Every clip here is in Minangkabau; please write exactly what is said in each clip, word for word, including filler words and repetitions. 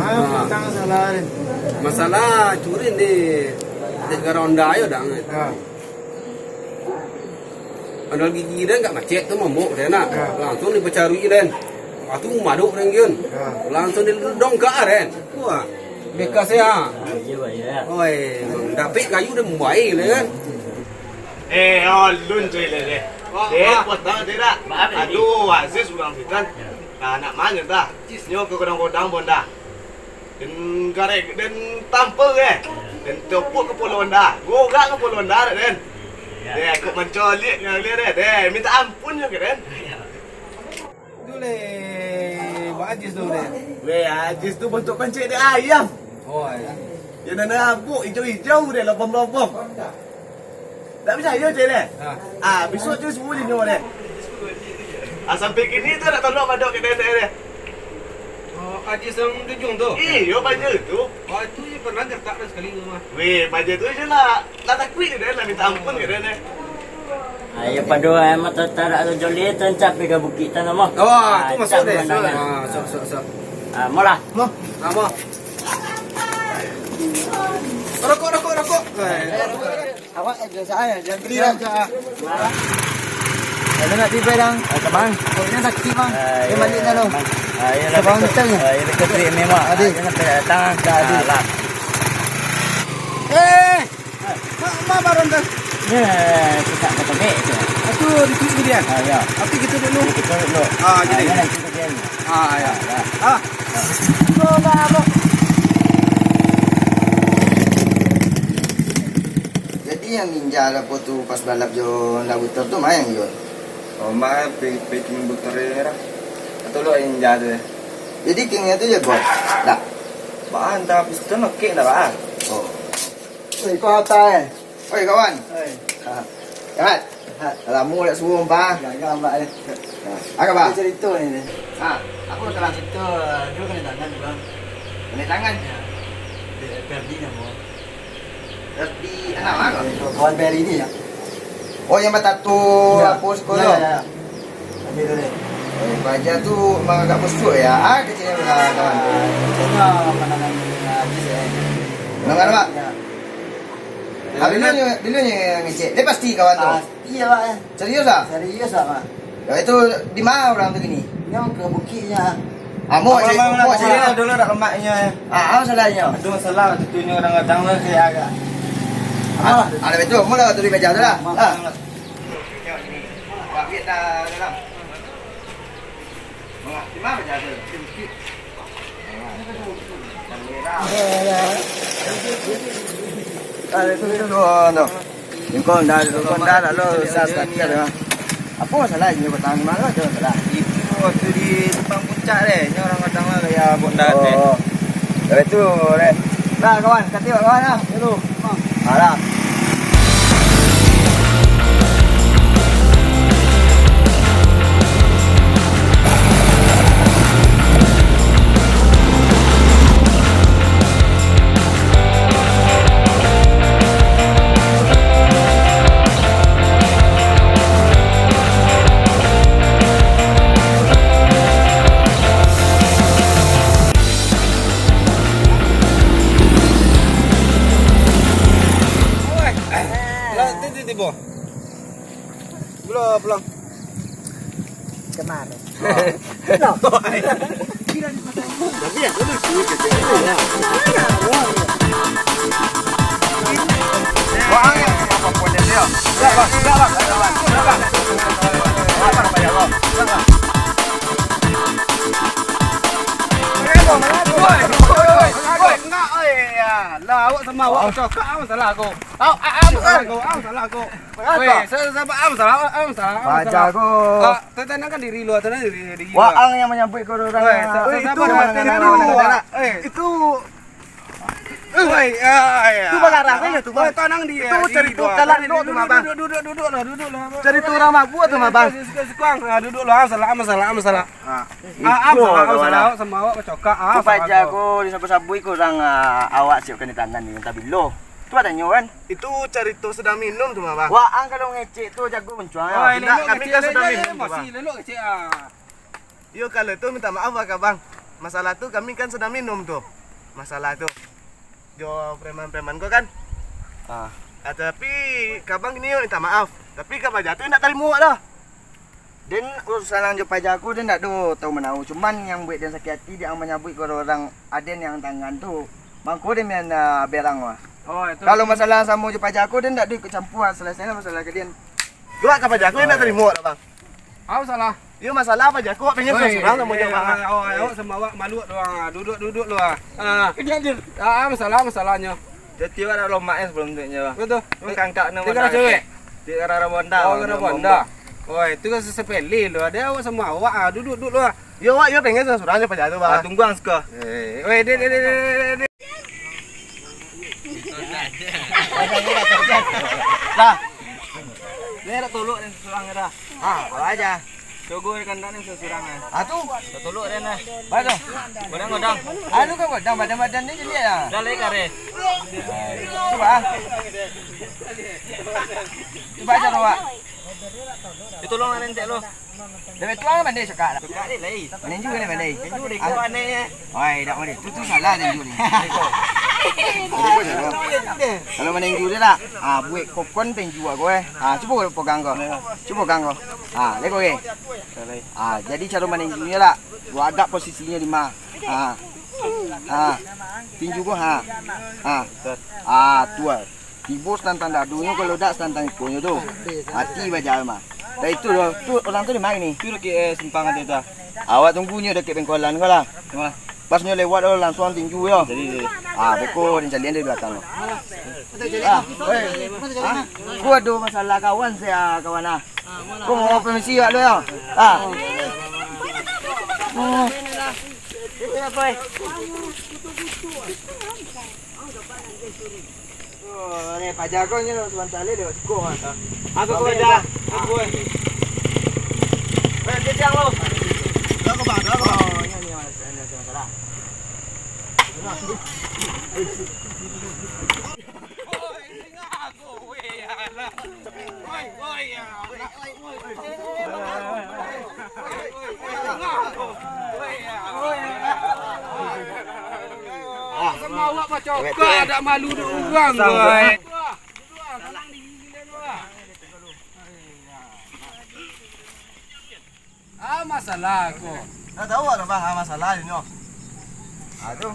Ah, tantang masalah ni. Masalah curi ni, dek gara Honda ayo dah. Ah. Ado gigi den agak macet tu, mambok den nak. Ya. Langsung dipacarui den. Lepas tu madok den gin. Ya. Langsung didongkak den. Wah. Beka sia. Oi, dapek kayu den mambuai den kan. Eh, alun cuy leh. Deh, potong deh dah. Aduh, Aziz urang sitan. Nah, nak mano dah? Nyo ka godang-godang bonda. Den garek, den tampar, eh. Den topok kapalo Honda. Gorak kapalo Honda, den. Deh, kok mancoliak nyo, deh. Deh, minta ampun nyo ka den. Tu leh, Bang Ajis tu, deh. Weh, Ajis tu bantuak pancek dek ayam. Oh, iyo. Yo nan rabuk, ijau-ijau, deh, lobong-lobong. Tak picayo, ceh, deh. Ha. Ah, bisuak tu suruah je nyo, deh. Ah, sampai kini tu nak tolong madok ka den, deh. Oh, Ajis nan di ujuang tu? Iyo, baja tu. Oh, itu je pernah gertak dah sakali tu mah. Weh, baja tu je lah. Lah takuik je den, lah minta ampun je den, eh. Ayo pado, eh, mah tatarak tu jolih tu, tancap ka bukik tu, mah. Oh, tu masuk den. Ah, sok, sok, sok. Ah, mah lah. Mah. Ah, mah. Rokok, rokok, rokok. Eh, rokok, rokok. Awak aja saya, jangan kerja aja. Ada nak tiba, Dang? Ah, Bang. Pokoknya sakit, Bang. Ah, dia balik dah, lo. Ah, iya lah, Sabang betul. Ah, iya, betul duit memang. Adi. Ah, jangan tak datang. Tak, Adi. Ah, lah. Eh! Mak, mak barang dah. Ya, susah kata baik tu. Aku di sini dia. Ah, ya. Tapi kita dulu. Kita dulu. Ah, jadi. Ah, iya, nanti kita dulu. Ah, ya. Ah, ya. Ah. Lo dah, lo. Jadi yang ninja lah tu pas balap jo Honda Butor tu main jo. Oh, main pi-, pi-, pi-, Butor ni lah. Atau lo ninja tu ya? Jadi kingnya tu je, Bos. Dah. Bah, entah piston oke dah, bah. Oh. Oi, kau apa, eh? Oi, kawan. Oi. Ha. Sehat? Sehat. Lamo dak suo, bah. Gagah, bah, eh. Ha. Apa, bah? Ada cerita ni, ni. Ha. Aku nak cerita, dulu kena tangan, bang. Kena tangan? Ya. Di F R D nama. F R D anak, ah? Kawan Barry ni, ya. Oh, yang batato, ya. Apa sekolah? Ya, ya, ya. Ada tu, deh. Eh, baja tu memang agak busuk, ya. Ah, kecilnya, kawan. Ah, kecilnya, apa namanya, Ajis, ya. Mendengar, Pak? Ya. Ah, dulu ni, dulu ni ngecek. Dia pasti kawan tu? Pasti, ya, Pak, ya. Serius, ah? Serius, ah, Pak. Ya, itu di mana orang tu kini? Nyo ke bukiknya. Ah, mau cari, mau cari. Dulu dah lemaknya, ya. Ah, apa salahnya? Itu masalah, tentunya orang kadang lah, saya agak. Ah, ada betul, mau lah tu di meja tu lah. Ah. Ambil dah dalam. Mak, di mana meja tu? Ada tu, tu, tu, tu. Ingkon dah, ingkon dah, lalu sa-, sakit dah. Apa masalah inyo batang, di mana tu masalah? Itu waktu di simpang puncak deh, inyo orang kadang lah gaya bonda deh. Oh. Dari tu deh. Dah kawan, kati kawan lah. Alah. Lah, tu, tu, tibo. Pulang, pulang. Kemarin. Oh. No. Tapi ya, lucu gitu. Wah, ya, apa pun dia. Enggak, Bang. Enggak, Bang. Enggak, Bang. Enggak, Bang. Enggak, Bang. Enggak, Bang. Woi, woi, woi, woi, enggak, oi, ya. Lah, awak sama awak cakap, ah, masalah aku. Au, ah, ah, masalah aku, ah, masalah aku. Woi, sa-, sa-, ah, masalah, ah, masalah, ah, masalah. Paja ko. Ah, tenangkan diri lu, tenang diri, diri lu. Waang yang menyambut kau orang. Woi, sa-, sa-, itu sabar, sabar, sabar, sabar. Eh. Itu. Woi, ya, ya. Itu bagarah saja tu, Bang. Woi, tenang dia. Itu cerita galak lo tu, Bang. Duduk, duduk, duduk, duduk lah, duduk lah. Cerita orang mabuk tu, Bang. Suka-suka, ah, duduk lah, ah, masalah, ah, masalah, ah, masalah. Ah, ah, masalah, ah, masalah, awak sama awak bacokak, ah, masalah. Tu paja ko disabu-sabu iko urang, ah, awak siapkan di tangan ni, entah bilo. Tu batanyo kan? Itu carito sadang minum tu mah, Bang. Waang kalau ngecek tu jago mancuang. Wah, ya. Tidak, elok kami kecek, kan elok, sedang elok, minum tu, masih Bang. Elok kecek, ah. Yo, kalau tu minta maaf lah, Bang. Masalah tu kami kan sadang minum tu. Masalah tu. Jo preman-preman ko kan. Ah. Ah, tapi ka abang kini minta maaf. Tapi ka paja tu indak tarimo awak doh. Den urusan nan jo paja ko den ndak do tau manau. Cuman yang buek den sakik ati, den manyabuik ka urang aden yang tangan tu. Mangko den mian, ah, berang wah. Oh, itu. Kalau masalah samo jo paja ko den ndak do ikut campua, selesai lah masalah ka den. Awak ka paja ko indak tarimo awak doh, Bang. Apo salah? Iyo, masalah paja ko, pengen surang-surang samo jo awak. Awak, awak samo awak malu tu, ah. Duduak, duduak lu, ah. Ah. Ah, masalah, masalahnyo. Jadi awak ado lomak yo sabalum tu nyo. Betul. Cuma kangkak namo. Dia kena cewek. Dia kena rabonda. Oh, kena rabonda. Oi, itu kan sesepele lu. Ado awak samo awak, ah. Duduak, duduak lu, ah. Yo, awak yo pengen surang-surang jo paja tu, Bang. Ah, tunggu ang siko. Eh, oi, dek, dek, dek, dek, dek. Lah. Ni dak tolok ni surang dah. Ah, awak aja. Cogo kandak ni surang ah. Ah, tu. Dak tolok den nah. Baik tu. Godang, godang. Anu kan godang, badan-badan ni ciliak lah. Dah lai kareh. Cuba ah. Cuba aja awak. Ditolong lah nanti lo. Dah betul lah pandai cakap lah. Cakap dek lai. Ninju ni pandai. Ninju dek kau aneh. Oi, dak pandai. Tu, tu salah ninju ni. Kalau maninju dia tak? Ah, buek kokon tinju aku eh. Ah, cuba pegang kau. Cuba pegang kau. Ah, lego ke? Ah, jadi cara maninjunya lah. Gua agak posisinya di ma. Ah. Ah. Tinju gua ha. Ah. Ah, tuan. Tibo satantang dadonyo, kalau dak satantang ikonyo tu. Mati bajalan mah. Dah itu doh. Tu urang tu di ma ni? Tu dakek, eh, simpang tu, tu. Awak tunggunyo dakek bengkolan ko lah. Pas nyo lewat tu langsuang tinju yo. Jadi, jadi. Ah, beko den calian dari balakang tu. Ah, oi. Ah, ko ado masalah kawan sia kawan ah. Ko mau permisi awak dulu yo. Ah. Oh. Oh, ni paja ko nyo sabanta lai lewat siko ah. Aku ko paja. Aku ko. Eh, kejang lo. Dah ko bang, dah ko bang. Oh, ni ni mas, ni masalah. Samo awak bacokak, dak malu dek urang tu, ai. Ah, masalah ko. Dah tahu ado bah masalah inyo. Ah, tu.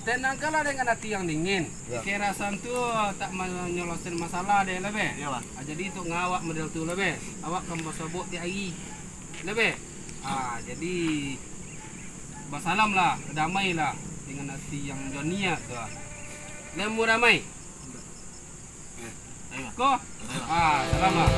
Tenangkanlah dengan hati yang dingin. Ya. Kekerasan tu tak menyelesaikan masalah deh lah, be. Iya, Bang. Ah, jadi tu ngawak model tu lah, be. Awak kan basobok tiap hari. Lah, be. Ah, jadi basalam lah, damai lah dengan hati yang janiah tu. Lah, mau damai? Ko? Ah, salam lah.